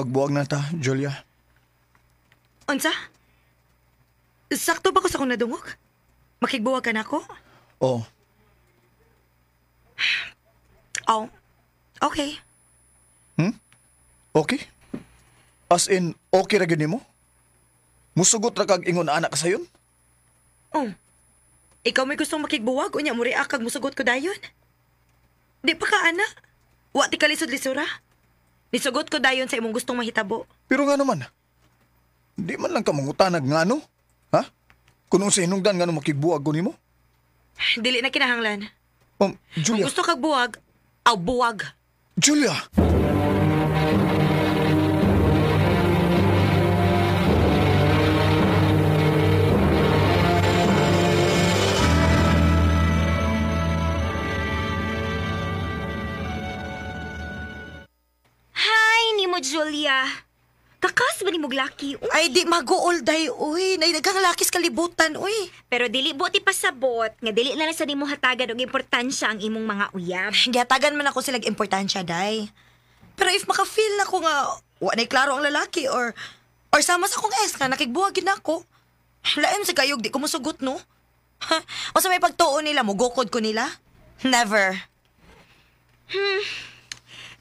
Pagbuwag na ta, Julia. Unsa? Sakto ba ko sa akong nadungog? Makigbuwag ka na ako? Oo. Oh, okay. Okay? As in, okay ra gyud nimo? Musugot ra kag ingon anak sayon? Oh. Ikaw may gustong makigbuwag, unya mo react kag musugot ko dayon. Di pa ka, ana. Wa ti kalisod-lisura. Nisugot ko dayon sa imong gustong mahitabo. Pero nga naman, di man lang ka mangutanag nga ano? Ha? Kung sa hinungdan nga makigbuwag ko nimo? Dili na kinahanglan. Kung Julia, gusto kag buwag, aw buwag. Julia! Hi, nimo Julia. Kakas ba ni mong laki? Uy. Ay, di maguol day, uy. Naidagang lakis kalibutan, uy. Pero dili buti pasabot nga dili na lang sa nimo hatagan og importansya ang imong mga uyab. Gihatagan man ako silag importansya, day. Pero if maka-feel na ko nga, wa na'y klaro ang lalaki or sama sa akong ex nga, nakigbuwag yun ako. Lain sa kayog, di ko musugot, no? O sa may pagtuo nila, mugukod ko nila? Never.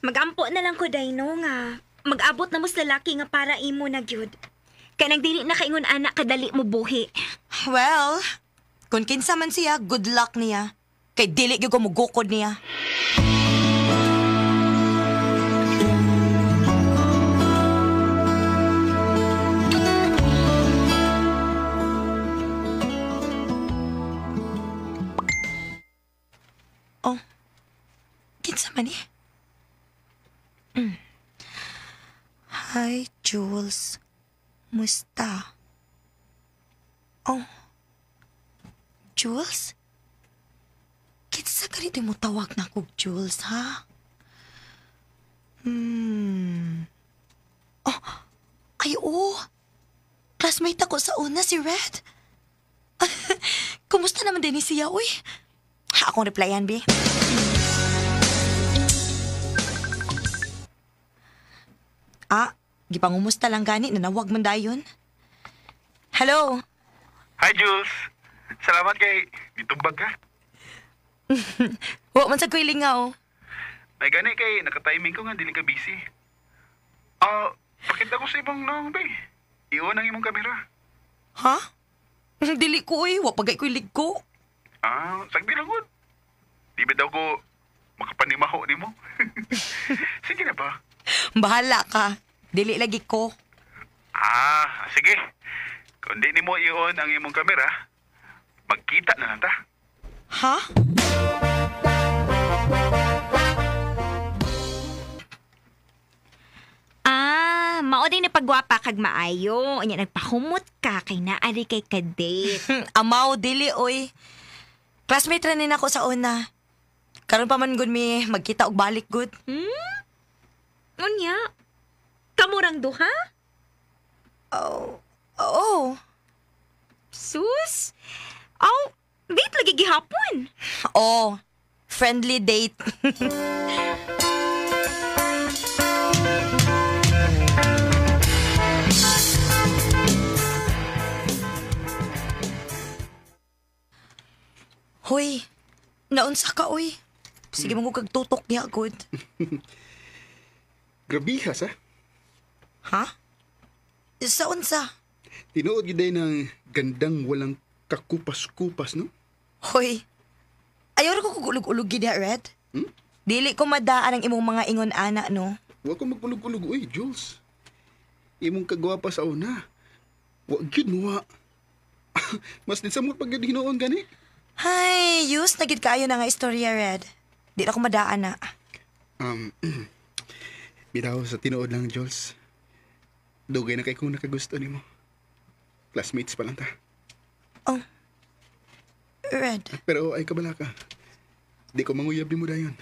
Magampo na lang ko day no nga mag-abot na mo sa lalaki nga para imo na gyud. Kay nang dili na kaingon anak kadali mo buhi. Well, kung kinsa man siya, good luck niya. Kay dili gyud ko mugukod niya. Oh, kinsa man eh? Hi, Jules. Musta? Oh, Jules? Kinsa ka rito mo tawag na kog Jules, ha? Oh, ay oo. Classmate ako sa una, si Red. Kumusta naman din siya, uy? Akong replyan, bi. Ah, gipangumusta lang gani, nanawag man dayon. Hello? Hi, Jules. Salamat kay gitumbag ka. Wa man sa kuiling nga, oh. May gani kay nakatiming ko nga dili ka busy. Pakita ko sa ibang naong, bay. Iwan ang imong kamera. Ha? Dili ko, uy. Wa pagay ko'y ligko. Ah, sagdi lang gud. Di ba daw ko makapanimaho nimo? Sige na ba? Bahala ka. Dili lagi ko. Ah, sige. Kung di nimo iyon ang imong kamera, magkita na lang ta. Ha? Ah, mao din na pagwapa kag maayo. Unya nagpahumot ka kay naari kay ka-date. Amaw, dili, oy. Classmate ra ni nako sa una. Karon pa man gud mi magkita og balik gud. Unya, kamurang duha? Oh. Oh. Sus? Aw, date lagi gihapon. Oh. Friendly date. Hoy, naunsa ka, oy. Sige mo kag tutok niya, good. Grabiha sa. Ha? Sa unsa? Tinuod gyud ng gandang walang kakupas-kupas, no? Hoy, ayaw ra ko kugulog-ulog gid Red. Dili ko madaan ang imong mga ingon ana, no? Wa ko magulog-ulog, uy, Jules. Imong kagwapa sa una. Wa gyud mo wa. Mas din sa mo pag gyud hinuon gani. Hay, use na gid kaayo na nga istorya, Red. Di na ko madaan na. Bitaw sa tinuod lang, Jules. Dugay na kay kung nakagusto nimo. Classmates pa lang ta. Oh. Red. Pero ay kabala ka. Di ko manguyab di mo dayon.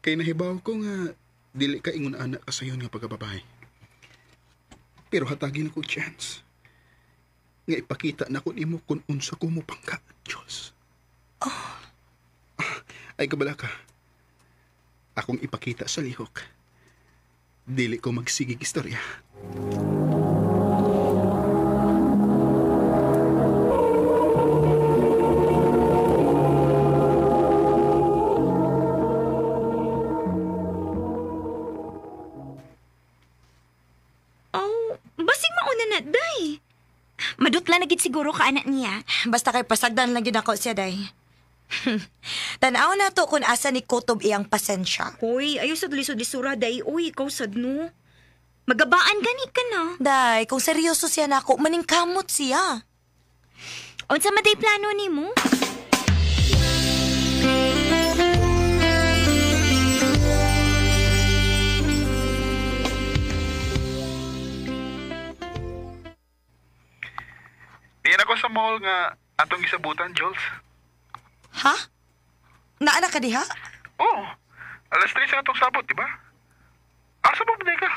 Kay nahibaw ko nga dili ka ingon anak ka sayon nga pagkababae. Pero hatagin ako chance. Nga ipakita na ko nimo kung unsa ko mo pangka, Jules. Oh. Ay kabala ka. Akong ipakita sa lihok. Dili ko magsigig istorya. Oh, basig mauna na, day. Madutla na gid siguro ka anak niya. Basta kay pasagdan lang gid ako siya, day. Tanaw na to kung asa ni Kutob iyang pasensya. Hoy, ayaw sad lisod-lisura, day. Uy, ikaw sad no. Magabaan gani ka na. Day, kung seryoso siya nako, maningkamot siya. Unsa man day plano nimo? Diyan ako sa mall nga atong gisabutan, Jules. Ha? Naana ka diha? Oo. 3:00 ang atong sabot, di ba? Asa ba ba ka?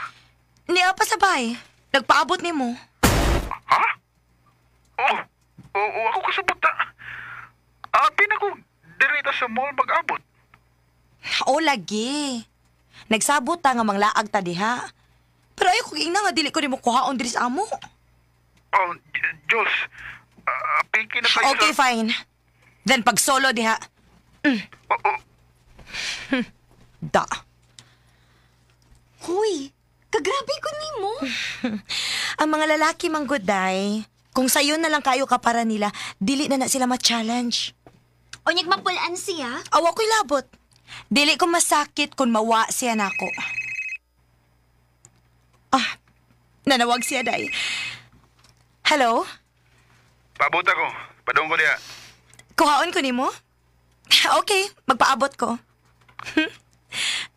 Niya pa sabay. Nagpaabot nimo. Ha? Oh, oo, ako kasabot ta. Apin ako direta sa mall mag-abot. O lagi. Nagsabot ta nga manglaag ta diha. Pero ayaw kong ingna nga dili ko nimo kuhaon diri sa amo. Oh, Jules, piki na tayo Okay, sa... fine. Then pag solo diha. Oh, oh, Da. Hoy, kagrabe ko nimo. Ang mga lalaki mangguday, kung sayo na lang kayo ka para nila, dili na na sila ma-challenge. Unyag mapulaan siya. Awa ko'y labot. Dili ko masakit kung mawa siya nako. Ah, nanawag siya, day. Hello? Paabot ako. Padung ko diha. Kuhaon ko nimo? Okay, magpaabot ko.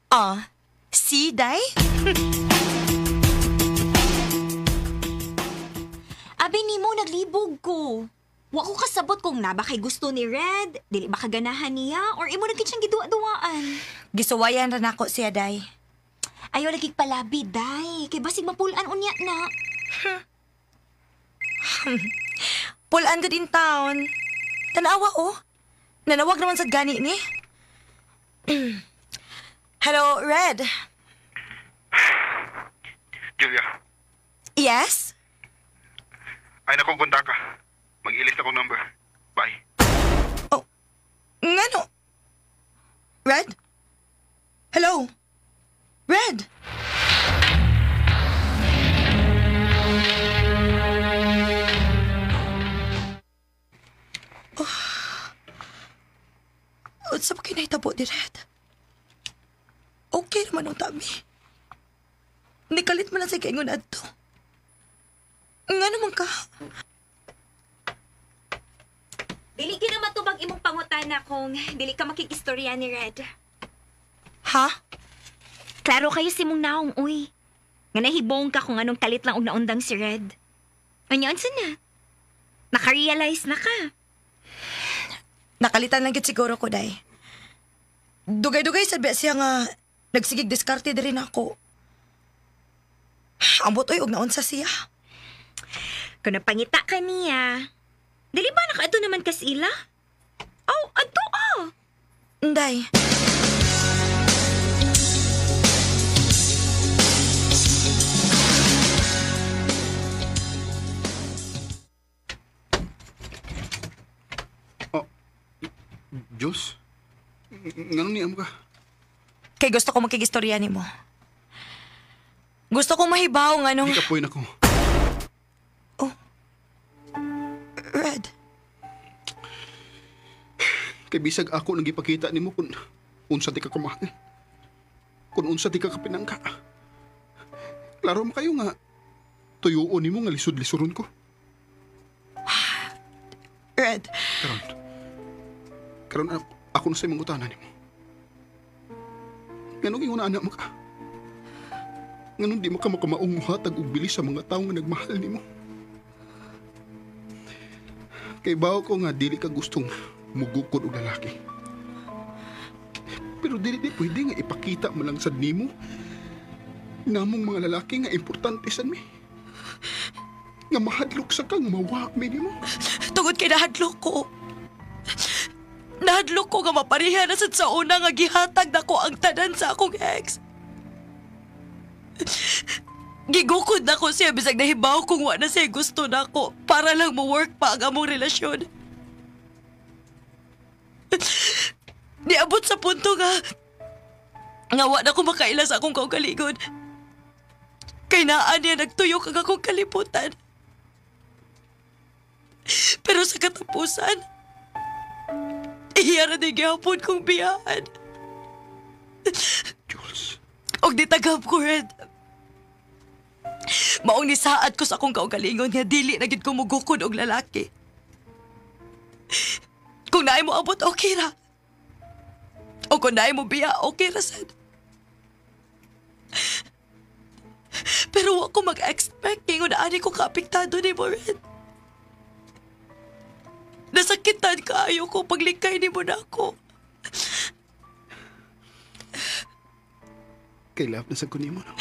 Ah, see, day? Abi nimo naglibog ko. Wa ko kasabot kung naba kay gusto ni Red, dili ba kaganahan niya or imo na gid siyang giduwa-duwaan. Gisuwayan ra nako siya, day. Ayaw lagi palabi, day. Kay basig mapulaan unya na. Pulaan good in town. Tanawa, oh. Nanawag naman sa gani ni. Hello, Red. Julia, Yes? ay nakong kontaka. Mag-ilis na kong number. Bye. Oh, ngano? Red? Hello? Red? Oh. Unsa pa kinahitabo ni Red? Okay naman ang tami. Nikalit man lang sa kaingon adto. Nga naman ka? Dili gyud na matubag imong pangutana kung dili ka makikistorya ni Red. Ha? Klaro kayo si mong naong, uy. Nga nahibong ka kung anong kalit lang og naundang si Red. Anya, unsa na? Naka-realize na ka. Nakalitan lang gid siguro ko, day. Dugay-dugay sa siya nga nagsigig diskarte diri nako. Ambot oy og naunsa siya. Kung napangita ka niya, dili ba nakaadto naman kas ila? Oh, adto ah! Inday. Oh, Jules? Ngano niya mo ka? Kay gusto ko makigistorya nimo. Gusto kong mahibaw nga nung... Ikapoy na ko. Oh. Red. Kay bisag ako nang gipakita nimo kung unsa di ka kumahal. Kung unsa di ka kapinangka. Klaro mo kayo nga tuyuon nimo nga lisod-lisuron ko. Red. Karon ako na sa imong utanan nimo. Nganong ingon anak mo ka? Nganong di mo ka makamaong muhatag og bilis sa mga tawo nga nagmahal nimo? Kay bawo ko nga dili ka gustong mugukod og lalaki. Pero dili di pwede nga ipakita mo lang sad nimo namong mga lalaki nga importante sad mi. Nga mahadlok sa kang mawa mi nimo. Tungod kay nahadlok ko. Nahadlok ko nga mapareha na sad sa una nga gihatag nako ang tanan sa akong ex. Gigukod na ko siya bisag nahibaw kung wa na siya gusto na ako para lang mo-work pa ang among relasyon. Niabot sa punto nga nga wa na ko makaila sa akong kaugalingon. Kay naa niya nagtuyok ang akong kalibutan. Pero sa katapusan, iya ra di gihapon kong biyahan. Jules. Og ditagap ko, Red. Maong nisaad ko sa akong kaugalingon nga dili na gid ko mugukod og lalaki. Kung naay mo abot, okay ra. O kung naay mo biya, okay ra sad. Pero wa ko mag-expect kay ani ko kaapektado ni mo, Red. Nasakitan kaayo ko paglikay ni mo na ako. Kay love na sa kunin mo, no?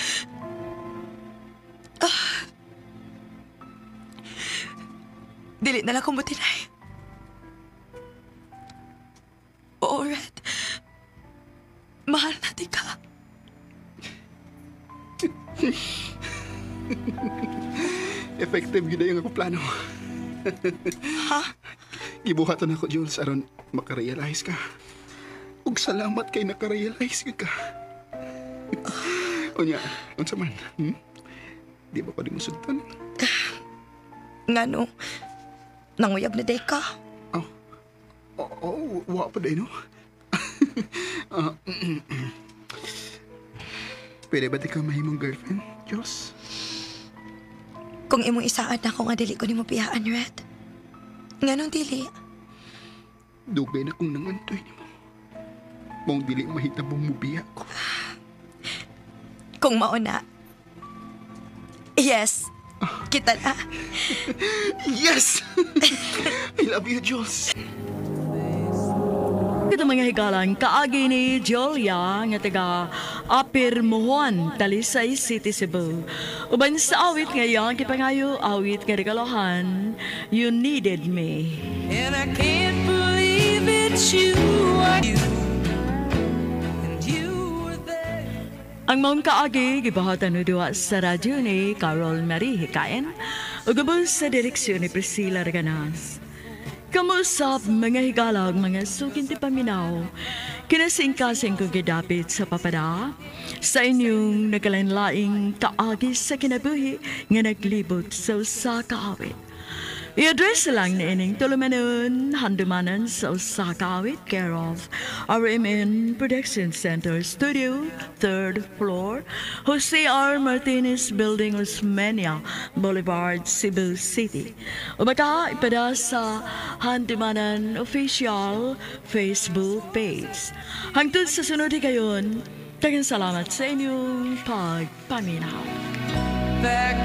Dili na lang ko motinay. Oo, Red. Mahal natin ka. Effective yun na yung ako plano. Ha? Gibuhatan ako, Jules, aron makarealize ka. Ug salamat kay nakarealize ka. Unya, unsa man? Hmm? Di ba pa di mo sugtan? Ngano? Nanguyab na day ka. Oh, oh, oh wa pa day, no? Ah, Pwede ba di ka mahimong girlfriend, Jules? Kung imong isaad na ako nga dili ko nimo biyaan, Red. Nganong dili? Dugay na kong nangantoy nimo. Maong dili mahitabong mubiya ko. Kung mauna. Yes. Kita na. Yes! I love you, Jules. Ito mga higalan, kaagi ni Julia nga taga Apirmuhon, Talisay City, Cebu. Uban sa awit ngayon, kipangayo awit nga regalohan, You Needed Me. And I can't believe it's you. You. And you were there. Ang maong kaagi, gibahatan no duwa sa radyo ni Carol Marie Hikain, ug ubos sa direksyon ni Priscilla Reganas. Kamusap mga higalag, mga sukin ti paminaw, kinasingkasing kong gidapit sa papada, sa inyong nagalain-laing kaagi sa kinabuhi nga naglibot sa usa ka awit. I-address lang ni ining tulumanon, handumanan sa usa ka awit, care of RMN Production Center Studio, 3rd floor, Jose R. Martinez Building, Osmeña Boulevard, Cebu City. O baka ipada sa Handumanan Official Facebook page. Hangtod sa sunod higayon, daghang salamat sa inyong pagpaminaw. Back